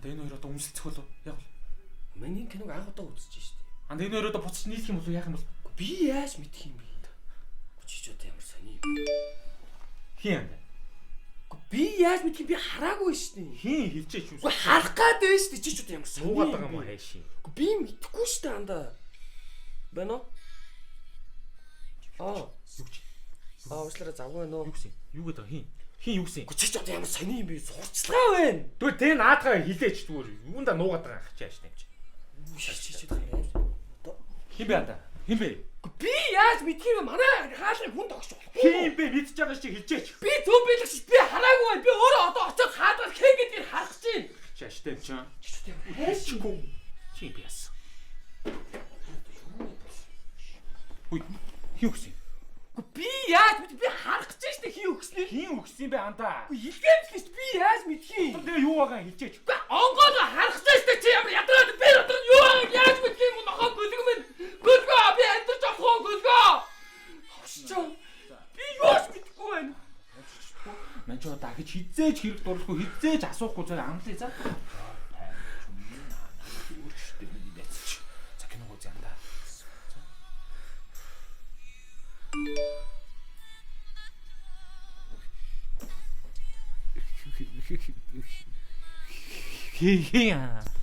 Анда энэ хоёр одоо өмсөлцөх болов яг бол. Миний киног анх удаа үзэж штэ. Анда энэ хоёр одоо буцаж нийлэх юм болов яах юм бол? Би яаж мэдэх юм бэ? Чи ч одоо ямар сони юм. Хин анда? Би яаж мэдэх юм, би хараагүй штэ. Хин хэлжээч юу? Үгүй харах гад байна штэ, чи ч одоо ямар сони. Нуугаад байгаа юм уу хайшин? Үгүй би мэдэхгүй штэ анда. Байна уу? Аа, Юу гэж? аа уучлаарай завгүй байна уу? Юу гэсэн? Юу гэдэг хин? Хин юу гэсэн? Үгүй чи ч одоо ямар сони юм бэ? Сурчлагаа байна. Тэгвэл тэ наадгаа хэлээч зүгээр. Юунда нуугаад байгаа юм чи ааш тань чи. Чи ч одоо ямар. Хин бэ анда? Хин бэ? Үгүй би яаж мэдэх юм бэ? Манай хаалгыг хүн тогш болохгүй. Хин бэ мэдж байгаа чи хэлжээч. Би зөв билэг чи би хараагүй байна. Би өөрөө одоо очиод хаалгаар хэн гэдгийг харах гэж байна. Чи ааш тань чи. Чи ч одоо ямар хайшгүй. Чи би яасан? Хүй. Хин өгсөн? Үгүй би яаж мэдэх, би харах гэж байна штэ хин өгснийг. Хин өгсөн бэ анда? Үгүй илгээмжлээ штэ би яаж мэдэх юм? Тэгээ юу байгаа хэлжээч. Үгүй онгойлоо харах гэж штэ чи ямар ядраад би дотор нь юу байгааг яаж мэдэх юм, нохоо гөлөг минь. Гөлгөө би амьдарч авах уу гөлгөө. Ховшчоо. Би юу ч мэдэхгүй байна. Ман ч одоо дахиж хизээж хэрэг дурлахгүй хизээж асуухгүй зөв амлая за. Өөрчлөлттэй миний найз чи. За киног үзье анда. Хин.